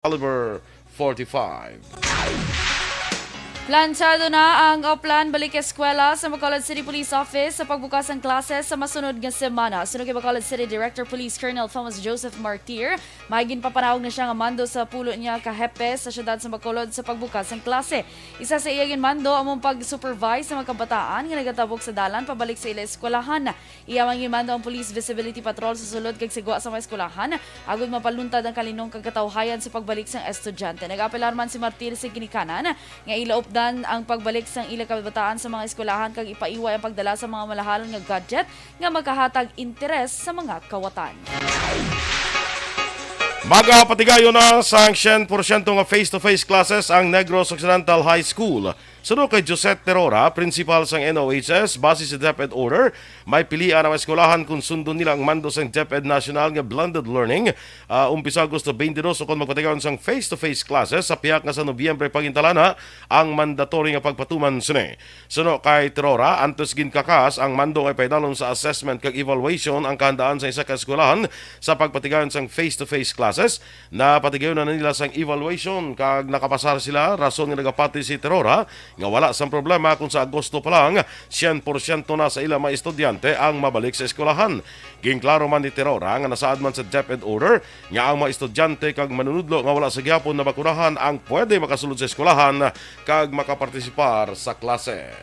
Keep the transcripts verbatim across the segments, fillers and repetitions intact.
Caliber forty-five. Planchado na ang Oplan Balik Eskwela sa Bacolod City Police Office sa pagbukas sang klase sa masunod nga semana. Suno kay Bacolod City Director Police Colonel Thomas Joseph Martir, may ginpapanaog na siya nga mando sa pulo niya ka hepe sa siyudad sa Bacolod sa pagbukas sang klase. Isa sa iya ginmando amo ang pag-supervise sa mga kabataan nga nagatabok sa dalan pabalik sa ila eskwelahan. Iya man ginmando ang police visibility patrol sa sulod kag sa gwa sa mga eskwelahan, agud mapaluntad ang kalinong kag katawhayan sa pagbalik sang estudyante. Nag-apelar man si Martir sa ginikanan nga ilaupdan ang pagbalik sang ila kabataan sa mga eskwelahan kag ipaiway ang pagdala sa mga malahalon nga gadget nga makahatag interes sa mga kawatan. Magapatigayon na sang syen porsyento nga face-to-face classes ang Negros Occidental High School. Suno kay Josette Terora, principal sang N O H S, base sa DepEd order, may pilian ang eskwelahan kon sundon nila ang mando sang DepEd National nga blended learning, ah, umpisa Agosto twenty-two, ukon magpatigayon sang face-to-face classes sa pihak nga sa Nobyembre pangintalana ang mandatory nga pagpatuman sini. Suno kay Terora, antes ginkakas ang mando nga ipaidalom sa assessment kag evaluation ang kahandaan sa isa ka eskwelahan sa pagpatigayon sang face-to-face classes. Napatigayon na nila sang evaluation kag nakapasar sila, rason nga nagapati si Terora nga wala sang problema kon sa Agosto pa lang, syen porsyento na sa ila mga estudyante ang mabalik sa eskwelahan. Ginklaro man ni Terora nga nasaad man sa DepEd order nga ang mga estudyante kag manunudlo nga wala sa gihapon nabakunahan ang pwede makasulod sa eskwelahan kag makapartisipar sa klase.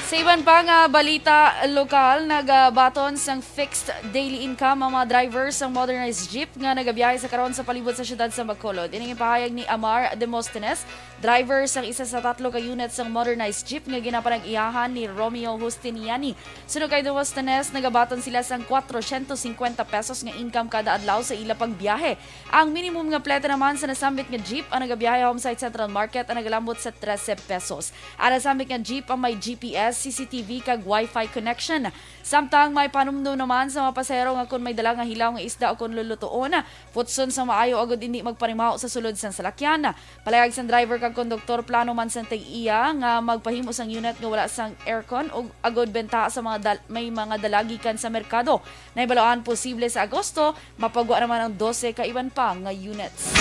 Sa iban pa nga balita lokal, nagabaton sang fixed daily income ang mga driver sang modernized jeep nga nagabiyahe sa karon sa palibot sa siyudad sa Bacolod. Ini ginpahayag ni Amar Demosthenes, driver sang isa sa tatlo ka unit sang modernized jeep nga ginapanag-iyahan ni Romeo Justiniani. Suno kay Demosthenes, nagabaton sila sang kwatrocientos cincuenta pesos nga income kada adlaw sa ila pagbiyahe. Ang minimum nga plete naman sa nasambit nga jeep ang nagabiyahe Homesite Central Market ang nagalambot sa trese pesos. Ang nasambit nga jeep ang may G P S, C C T V kag Wi-Fi connection. Samtang may panumdom naman sa mga pasahero nga kon may dala nga hilaw nga isda o kon lulutuon, putson sang maayo agud indi magparimaho sa sulod sang salakyan. Palayag sang driver kag konduktor, plano man sang iya nga magpahimo sang unit nga wala sang aircon ug agud bentaha sa mga dal-, may mga dala gikan sa merkado. Nahibaluan posible sa Agosto, mapagwa naman ang dose ka iban pa nga units.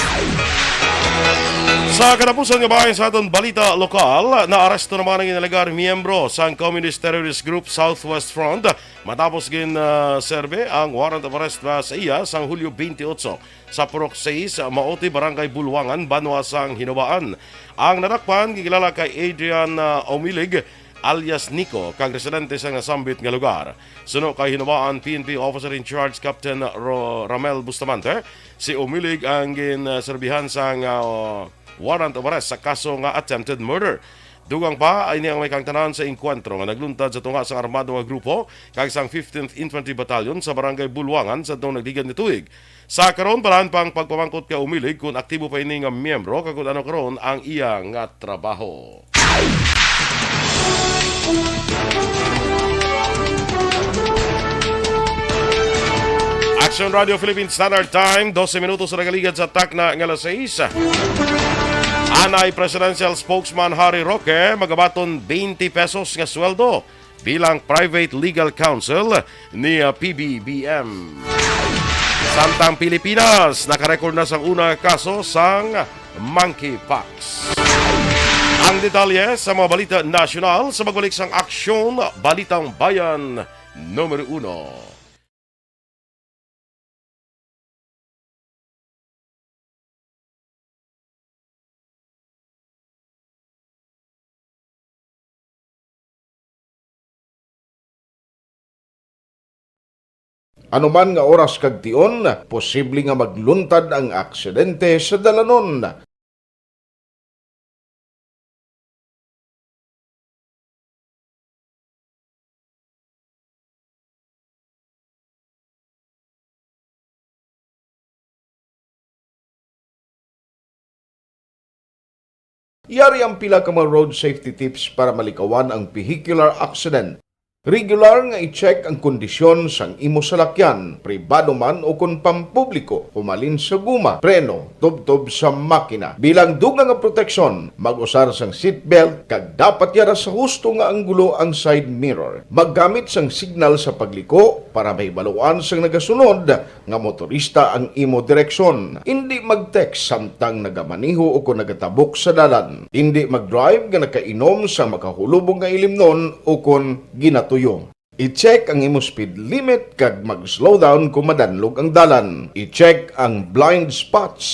Sa katapusan nga bahin sa aton balita lokal, naaresto naman ang inalegar miyembro sang Communist Terrorist Group Southwest Front matapos gin, ah, serbe ang warrant of arrest ba sa iya sang Hulyo twenty-eight sa Purok sais, Maote, Barangay Bulwangan, banwa sang Hinobaan. Ang nadakpan gikilala kay Adrian, ah, Omilig alias Nico, kag residente sa nasambit nga lugar. Suno kay Hinobaan P N P Officer in Charge Captain Ro-, Ramel Bustamante, si Omilig ang ginserbihan sang, ah, warrant of arrest sa kaso nga attempted murder. Dugang pa, ini ang may kaangtanan sa engkwentro nga nagluntad sa tunga sang armado nga grupo kag sang fifteenth Infantry Battalion sa Barangay Bulwangan sadtong nagligad nga tuig. Sa karon, balaan pa ang pagpamangkot kay Omilig kon aktibo pa ini nga miyembro kag kon ano karon ang iya nga trabaho. Action Radio Philippine Standard Time, dose minutos na nagaligad sa takna nga alas sais. Anay Presidential Spokesman Harry Roque magabaton twenty pesos nga sweldo bilang private legal counsel ni, ah, P B B M. Samtang Pilipinas, nakarecord na sang una nga kaso sang monkeypox. Ang detalye sa mga balita nasyonal sa pagbalik sang Aksyon Balitang Bayan Numero Uno. Ano man nga oras kag tion, posible nga magluntad ang aksidente sa dalanon. Yari ang pila ka mga road safety tips para malikawan ang vehicular accident. Regular nga i-check ang kondisyon sang imo salakyan, pribado man o kon pampubliko, humalin sa guma, preno, tubtob sa makina. Bilang dugang nga proteksyon, mag-usar sang seatbelt kag dapat yara sa husto nga anggulo ang side mirror. Maggamit sang signal sa pagliko para mahibaluan sang nagasunod nga motorista ang imo direksyon. Indi mag-text samtang nagamaneho o kon nagatabok sa dalan. Indi mag-drive nga nakainom sa makahulubong nga ilimnon o kon ginatuyo. I-check ang imo speed limit kag mag-slow down kon madanlog ang dalan. I-check ang blind spots.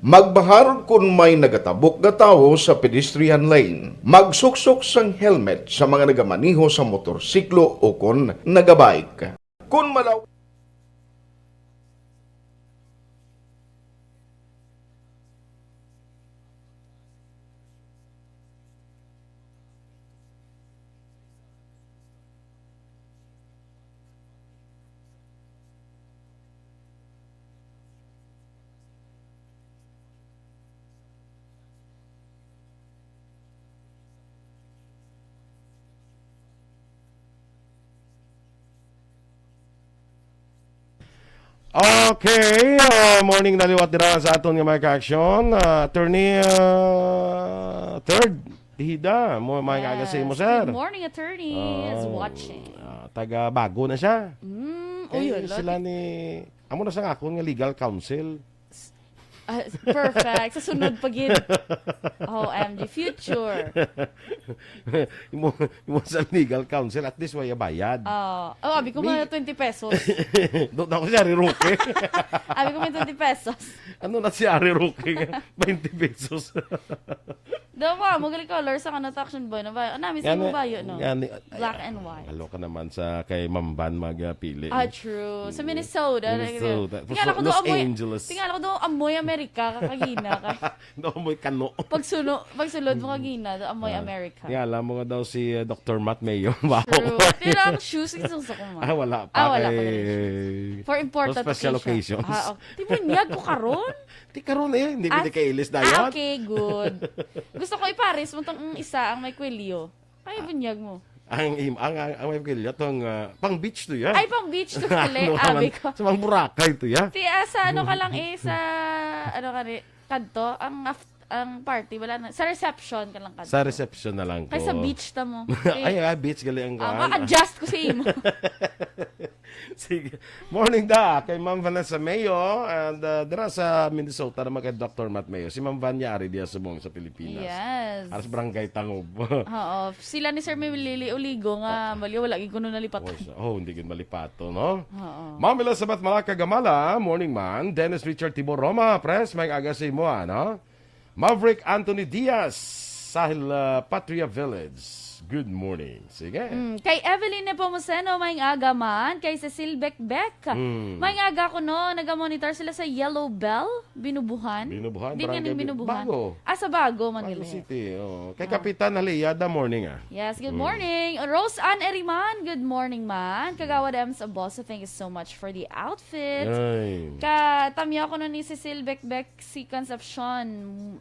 Magbahar kon may nagatabok nga tawo sa pedestrian lane. Magsuksok sang helmet sa mga nagamaneho sa motorsiklo o kon nagabike. Kon malaw- Okay, ah, morning na liwat dira sa aton nga mga ka-aksyon. Ah, Attorney, ah, Third Tejeda, mo, mga aga sa imo, Yes. Sir. Good morning, attorney is Oh, watching. Ah, taga Bago na siya. Mm, Eh, uy, hala. Sila ni, amo na sa akon nga legal counsel. Ah, perfect. Sa sunod pa gid. O M G, future. Imo, imo sa legal counsel, at least way bayad. Ah, oh, abi ko Mi- mga twenty pesos. Doon ako si Harry Roque. Abi ko may twenty pesos. Ano na si Harry Roque nga? Twenty pesos. Daw ba, mo gali color sa kano taction boy na ba? Ano, mismo Yan, mo bayo, no? yan, Black ah, and white. Halo ka naman sa kay Mamban magpili. Ah, true. Sa Minnesota, Minnesota. Tingala ko Los doon, amoy, Angeles. Tingala ko doon, amoy Amerika, kakagina ka. No, amoy kano. Pagsuno, pagsulod mo kagina, doon, amoy Ah, Amerika. Nga, alam mo nga daw si uh, Doctor Matt Mayo. Wow. True. Pero ang shoes, yung suko mo. Ah, wala pa. Ah, wala pa Kay- rin shoes. For important For special occasion. occasions. Ah, okay. Tibunyag ko karon? Di karon eh, hindi ko Ah, di kailis ah, dayon. Okay, good. Gusto ko ipares mo tong isa ang may kwelyo. Ay, bunyag mo. Ang im ang ang, ang may kwelyo tong ah, pang beach to ya. Ay, pang beach to pala, Ano ka abi man? ko. Sa mga Boracay to ya. Ti, ah, sa ano ka lang eh, sa, ano ka rin, kanto, ang af- ang party, wala na. Sa reception ka lang kanto. Sa reception na lang ko. Kay sa beach ta mo. Ay, ah, beach gali ang Ah, kuan. ma-adjust ko sa imo. Sige. Morning da kay Ma'am Vanessa Mayo and uh, dira sa Minnesota naman kay Doctor Matt Mayo. Si Ma'am Vanya ari diya subong sa Pilipinas. Yes. Aras Barangay Tangob. Oo. Sila ni Sir Mimilili Uligo nga baliw wala gid kuno nalipat. Oh, so- oh, hindi gid malipato, no? Oo. Ma'am Elizabeth Malaka Gamala, morning man. Dennis Richard Tibor Roma, press, may aga sa imo, ano? Maverick Anthony Diaz, Sahil uh, Patria Village. Good morning. Sige. Mm, kay Evelyn Nepomuceno, may aga man. Kay Cecil Bekbek, Mm. may aga ko no. Nagamonitor sila sa Yellow Bell, Binubuhan. Binubuhan, Di nga Barangay ning Bi- Binubuhan. Bago. Ah, sa Bago, Bago Manila. City. Oh. Kay Ah. Kapitan Haliyada, morning ah. Yes, good Mm. morning. Rose Ann Eriman, good morning man. Kagawad M sa Boss, thank you so much for the outfit. Ay. Katamyaw ko no ni Cecil Bekbek si Concepcion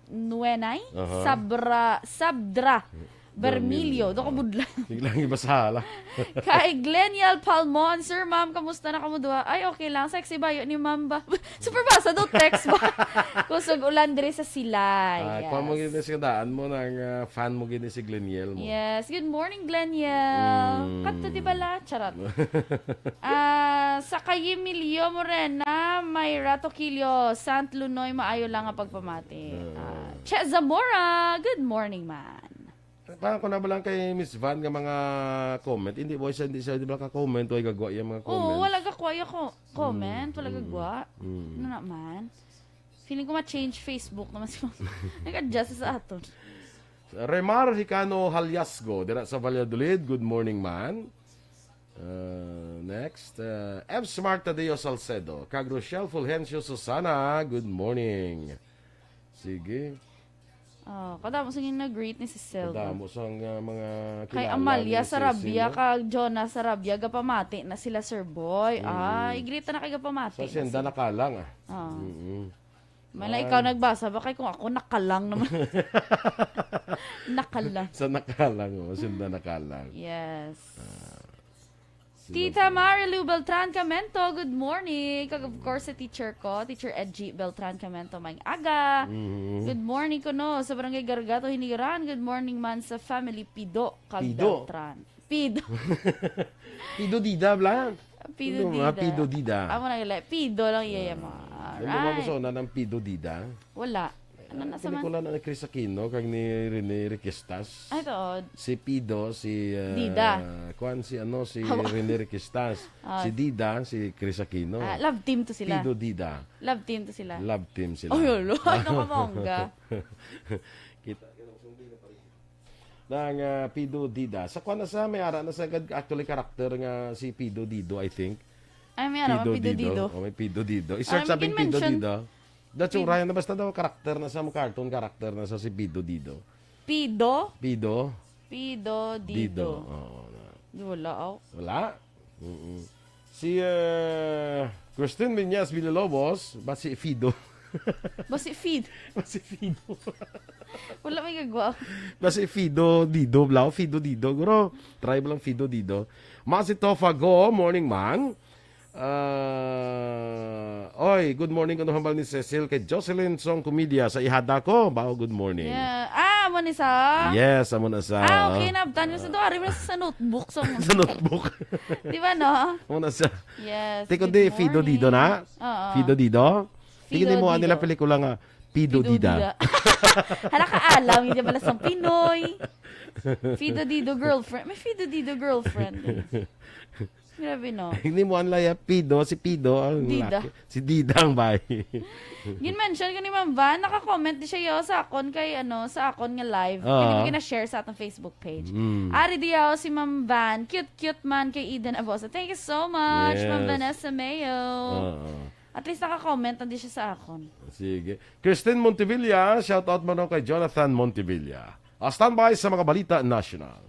Nuenay, Aha. Sabra, Sabdra Bermilio. Bermilio. Dako budla. Sige lang, ibasala. Kay Gleniel Palmon, "Sir, ma'am, kamusta na kamo duha?" Ay, okay lang. Sexy bayo ni ma'am ba? Super basa daw text ba? Kusog ulan diri sa Silay. Ah, Yes. kuha mo gini sa daan mo, nang ah, fan mo gini si Gleniel mo. Yes. Good morning, Gleniel. Mm. Kadto di bala? Charot. Ah, sa kay Emilio Morena, may Rato Kilio, Sant Lunoy, maayo lang nga pagpamati. Ah. Ah, Che Zamora, good morning, man. Parang ko na ba lang kay Miss Van nga mga comment? Hindi, boy, siya, hindi siya, di ba ka-comment? Way gagwa yung mga Oo, comments. wala gagwa yung ko- comment, wala Mm. gagwa. Mm. Ano naman? Feeling ko ma-change Facebook naman si Ma'am. Nag-adjust sa aton. Remar Hicano Halyasgo, dira sa Valladolid. Good morning, man. Uh, next, uh, F Smart Tadeo Salcedo, kag Rochelle Fulgencio Susana, good morning. Sige. Oh, kadamo sa nag-greet ni Cecil. Kadamo sa nga mga Kay kilala Amalia ni Cecil, Sarabia, no? Kag Jonah Sarabia, gapamati na sila, Sir Boy. Mm. Ah, i-greet na kay gapamati Sa na senda sila. Nakalang, ah. Ah. Mm-mm. Mala, Ah. ikaw nagbasa ba? Kay kung ako, nakalang naman. Nakalang. Sa nakalang, oh. Senda nakalang. Yes. Ah. Tita Marilu Beltran Camento, good morning. Kag of course, sa teacher ko, Teacher Edgy Beltran Camento, may aga. Mhm. Good morning kuno sa Barangay Gargato, Hinigaran. Good morning man sa family Pido kag Pido. Beltran. Pido. Pido Dida, bla? Pido Ano, mga Dida. Pido Dida. Amo na ila. Pido lang iya mo. Ano ba Alright. gusto na ng Pido Dida? Wala. Ano na sa man? Pelikula na ni Chris Aquino kag ni Rene Requestas. Ay, tuod. Si Pido, si, ah, Dida. kuwan, si ano, si Awa. Rene Requestas. Ah. Si Dida, si Chris Aquino. Ah, love team to sila. Pido Dida. Love team to sila. Love team sila. Oh, yolo. Ay, nakamangga. Kita. Nang, ah, Pido Dida. Sa kuwan na sa, may ara na sa gad-, actually character nga si Pido Dido, I think. Ay, may ara, Pido Pido Dido. Dido. Oh, may Pido Dido. I-search Ah, sa may Pido kin-mention. Dido. That's Pido. Ryan na basta daw character na sa mo cartoon character na sa si Pido Dido. Pido? Pido? Pido Dido. Dido. Oo, na. Wala, oh. Wala? Mm-mm. Si, eh, Christine Viñas Villalobos, ba si Fido? Ba si Fid? Ba si Fido? Wala may gagwa. Ba si Fido Dido, bla? Fido Dido, guro. Try mo lang Fido Dido. Masi Tofa Go, morning, Mang. Ah, oy, good morning, kuno hambal ni Cecil kay Jocelyn Song Comedia sa ihada ko. Bao, good morning. Yeah. Ah, amo ni sa? Yes, amo na sa. Ah, okay, nabtan ko sa to. Ari mo na sa notebook. Sa Sa notebook. Di ba, no? Amo na sa. Yes, Tiko good di, Fido Dido morning. na? Oo. Fido Dido? Fido Tingnan mo, Dido. nila pelikula nga, Pido Fido Dida. Dida. Hala ka alam, hindi pala sa Pinoy. Fido Dido girlfriend. May Fido Dido girlfriend. Grabe, no? Hindi mo ang laya, Pido, si Pido ang Dida. laki. Si Dida ang bayi. Gin-mention ko ni Ma'am Van, naka-comment di siya yo sa akon kay, ano, sa akon nga live. Oo. Kaya gina-share sa atong Facebook page. Mm. Ari diyaw si Ma'am Van, cute-cute man kay Eden Abosa. Thank you so much, Ma'am Yes. Vanessa Mayo. Oo. At least naka-comment na di siya sa akon. Sige. Christine Montevilla, shout out mo no kay Jonathan Montevilla. Ah, standby sa mga balita national.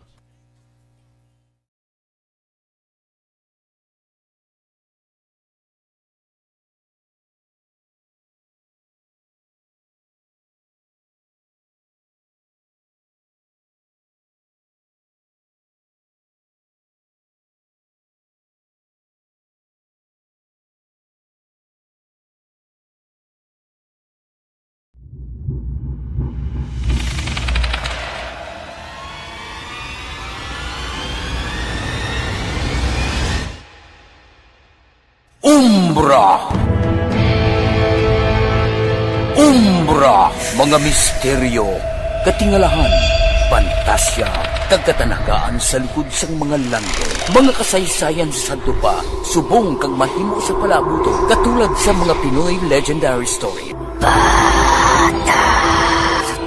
Umbra. Umbra, mga misteryo, katingalahan, pantasya, kag katanagaan sa likod sang mga langit. Mga kasaysayan sa sadto pa, subong kag mahimo sa palabuton, katulad sa mga Pinoy legendary story.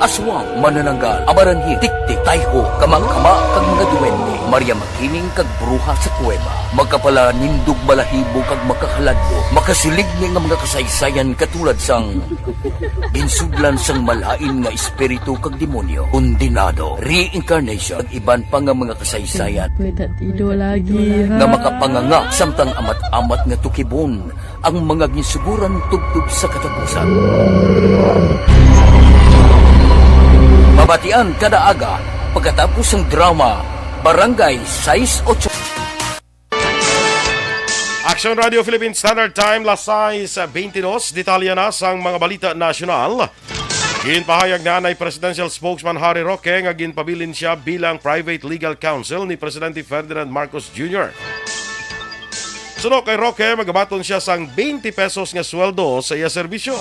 Aswang, manananggal, amaranhit, tiktik, tayho, kamang-kama, kag mga duwende, Maria Makiling kag bruha sa kuweba, makapalanindog balahibo kag makahaladlok, makasiligni nga mga kasaysayan katulad sang ginsudlan sang malain nga espiritu kag demonyo, kondenado, reincarnation, kag iban pa nga mga kasaysayan Pwede tido lagi, nga ha? makapanganga samtang amat-amat nga tukibon ang mga ginsuguran tubtob sa katapusan. Mabatian kada aga pagkatapos sang drama Barangay Sais Ocho. Action Radio Philippine Standard Time, las sais beintidos. Detalye na sang mga balita nasyonal. Ginpahayag ni anay Presidential Spokesman Harry Roque nga ginpabilin siya bilang private legal counsel ni Presidente Ferdinand Marcos Junior. Suno kay Roque, magabaton siya sang twenty pesos nga sweldo sa iya serbisyo.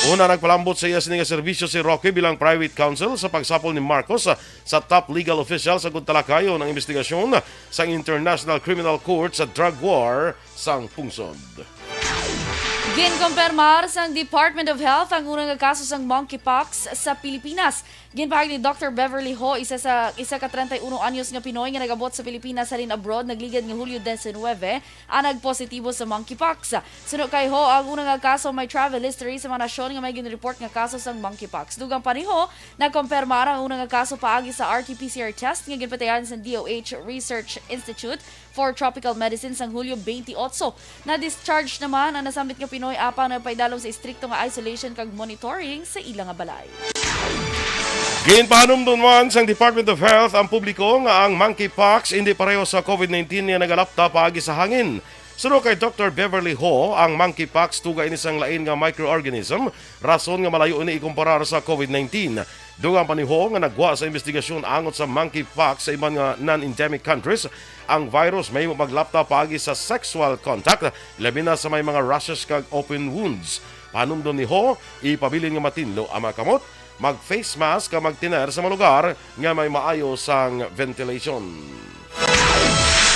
Una, nagpalambot sa iya sini nga serbisyo si Roque bilang private counsel sa pagsapol ni Marcos sa top legal officials agud talakayon ang investigasyon sang International Criminal Court sa drug war sang pungsod. Ginkumpirmar sang Department of Health ang una nga kaso sang monkeypox sa Pilipinas. Ginpahayag ni Doctor Beverly Ho, isa sa, isa ka treinta y uno anyos nga Pinoy nga nag-abot sa Pilipinas halin abroad, nagligad nga Hulyo diecinuebe, ang nagpositibo sa monkeypox. Suno kay Ho, ang una nga kaso may travel history sa mga nasyon nga may gin-report nga kaso sang monkeypox. Dugang pa ni Ho, nakumpirmar ang una nga kaso paagi sa R T P C R test nga ginpatigayon sa D O H Research Institute for Tropical Medicine sang Hulyo twenty-eight. Na-discharge naman ang nasambit nga Pinoy apang nagpaidalom sa istrikto nga isolation kag monitoring sa ila nga balay. Ginpahanumdom man sang Department of Health ang publiko nga ang monkeypox indi pareho sa covid nineteen nga nagalapta paagi sa hangin. Suno kay Doktor Beverly Ho, ang monkeypox tuga ini sang lain nga microorganism, rason nga malayo ini ikumparar sa covid nineteen. Dugang pa ni Ho nga nagwa sa investigasyon angot sa monkeypox sa iban nga non-endemic countries, ang virus mahimo maglapta paagi sa sexual contact, labi na sa may mga rashes kag open wounds. Panumdom ni Ho, ipabilin nga matinlo ang mga kamot, mag-face mask kag magtiner sa mga lugar nga may maayo sang ventilation.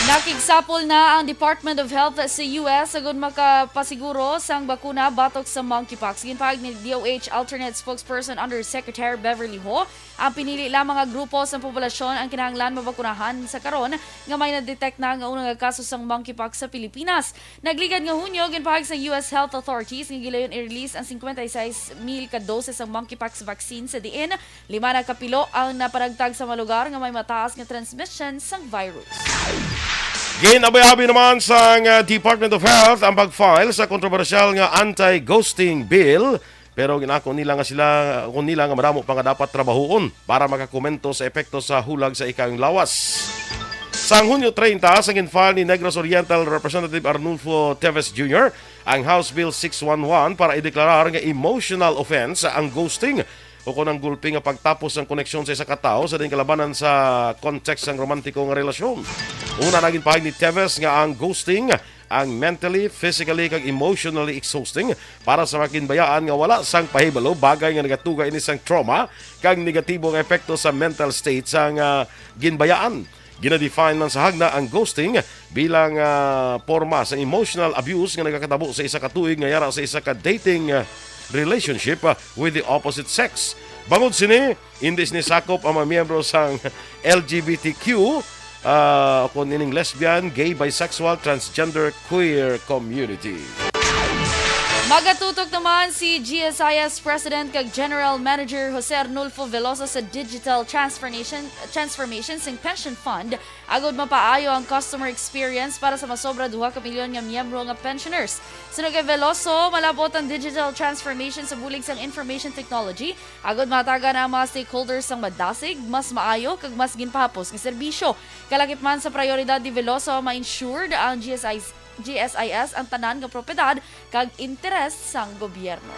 Nakigsapol na ang Department of Health sa U S agud makapasiguro sang bakuna batok sa monkeypox. Ginpahayag ni D O H alternate spokesperson Undersecretary Beverly Ho, ang pinili lamang nga grupo sa populasyon ang kinahanglan mabakunahan sa karon nga may na-detect na nga una nga kaso sang monkeypox sa Pilipinas. Nagligad nga Hunyo, ginpahayag sa U S health authorities nga gilayon i-release ang fifty-six mil ka doses sang monkeypox vaccine, sa diin lima na ka pilo ang napanagtag sa mga lugar nga may mataas nga transmission sang virus. Ginabiabi naman sang, uh, Department of Health ang pag-file sa kontrobersyal nga anti-ghosting bill, pero ginako nila nga sila, kung nila nga madamo pa nga dapat trabahuon para makakomento sa epekto sa hulag sa ikayong lawas. Sang Hunyo treinta, sa ginfile ni Negros Oriental Representative Arnulfo Teves Junior ang House Bill six one one para ideklarar nga emotional offense ang ghosting o kon ang gulpi nga pagtapos sang koneksyon sa isa ka tawo sa diin kalabanan sa context sang romantiko nga relasyon. Una, naging pahayag ni Teves nga ang ghosting ang mentally, physically, kag emotionally exhausting para sa mga ginbayaan nga wala sang pahibalo, bagay nga nagatuga ini sang trauma kag negatibo nga epekto sa mental state sang, ah, ginbayaan. Gina-define man sa Hagna ang ghosting bilang, ah, porma sa emotional abuse nga nagakatabo sa isa ka tuig nga yara sa isa ka dating, ah, relationship, ah, with the opposite sex. Bangod sini, hindi sini sakop ang mga miyembro sang L G B T Q, ah, kon ining lesbian, gay, bisexual, transgender, queer community. Magatutok naman si G S I S President kag General Manager Jose Arnulfo Veloso sa digital transformation, transformation sing pension fund agud mapaayo ang customer experience para sa masobra duha ka milyon nga miyembro nga pensioners. Suno kay Veloso, malab-ot ang digital transformation sa bulig sang information technology agud mahatagan ang mga stakeholders sang madasig, mas maayo, kag mas ginpahapos nga serbisyo. Kalakip man sa prioridad ni Veloso, ma-insured ang G S I, G S I S ang tanan nga propiedad kag interes sang gobyerno.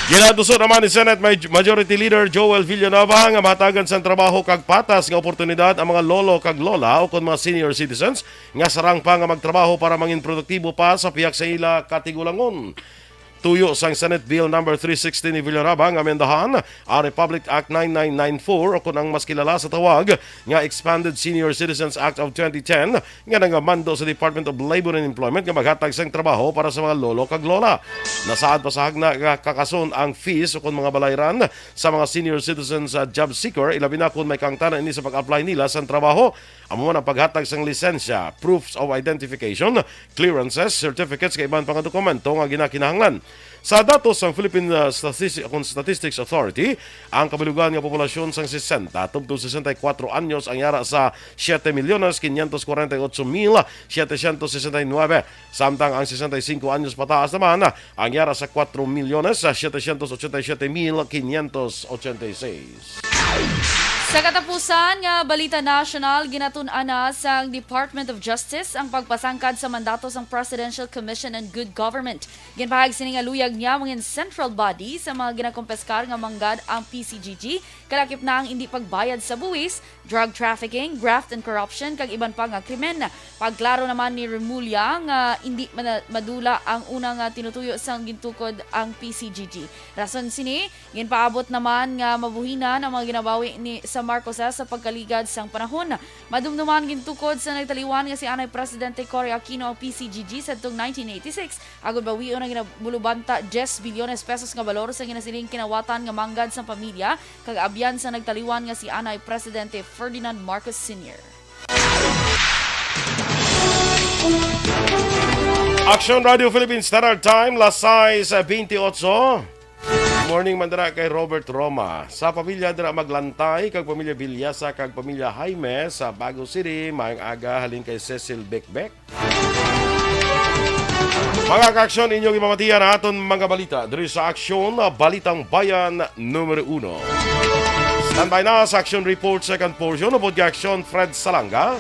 Ginaduso naman ni Senate Maj-, Majority Leader Joel Villanueva nga mahatagan sang trabaho kag patas nga oportunidad ang mga lolo kag lola o kon mga senior citizens nga sarang pa nga magtrabaho para mangin produktibo pa sa pihak sa ila katigulangon. Tuyo sang Senate Bill number three sixty ni Villanueva nga amendahan ang Republic Act nine nine nine four, o kon ang mas kilala sa tawag nga Expanded Senior Citizens Act of twenty ten, nga nangamando sa Department of Labor and Employment nga maghatag sang trabaho para sa mga lolo kag lola. Nasaad pa sa Hagna nga kakason ang fees o kon mga balayran sa mga senior citizens, ah, job seeker, ilabi na kon may kaangtanan ini sa pag-apply nila sang trabaho. Amo man ang paghatag sang lisensya, proofs of identification, clearances, certificates, kag iban pa nga dokumento nga ginakinahanglan. Sa datos sang Philippine, ah, Statisti-, kon Statistics Authority, ang kabilugan nga populasyon sang sesenta tubtob sesenta y kuatro anyos ang yara sa siete milyones quinientos cuarenta y ocho mil setecientos sesenta y nueve, samtang ang sesenta y cinco anyos pataas naman ang yara sa kuatro milyones setecientos ochenta y siete mil quinientos ochenta y seis. Sa katapusan nga balita nasyonal, ginatun-an na sang Department of Justice ang pagpasangkad sa mandato sang Presidential Commission on Good Government. Ginpahayag sini nga luyag niya mangin central body sa mga ginakompiskar nga manggad ang P C G G, kalakip na ang indi pagbayad sa buwis, drug trafficking, graft and corruption, kag iban pa nga krimen. Pagklaro naman ni Remulla nga indi mana-, madula ang una nga tinutuyo sang gintukod ang P C G G. Rason sini, ginpaabot naman nga mabuhinan ang mga ginabawi ni sa Marcoses sa pagkaligad sang panahon. Madumduman gintukod sa nagtaliwan nga si anay Presidente Cory Aquino ang P C G G sadtong nineteen eighty-six, agud bawion ang ginabulubanta diyes bilyones pesos nga balor sa ginasiling kinawatan nga manggad sang pamilya kag abyan sa nagtaliwan nga si anay Presidente Ferdinand Marcos Senior. Aksyon Radio Philippines Standard Time, las sais bentiocho. Morning man dira kay Robert Roma. Sa pamilya dira Maglantay, kag pamilya Villasa, kag pamilya Jaime sa Bago City, maayong aga halin kay Cecil Bekbek. Mga kaaksyon, inyong ipamatian ang aton mga balita diri sa Aksyon, Balitang Bayan numero uno. Standby na sa Action Report second portion, upod kay Action Fred Salanga.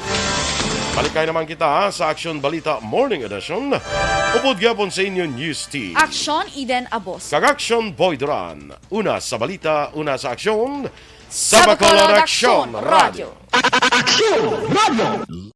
Balikay naman kita sa Action Balita Morning Edition, upod gyapon sa inyo News Team. Action Eden Abos. Kag Action Boy Duran. Una sa balita, una sa aksyon, sa Bacolod Action Radio. Action Radio.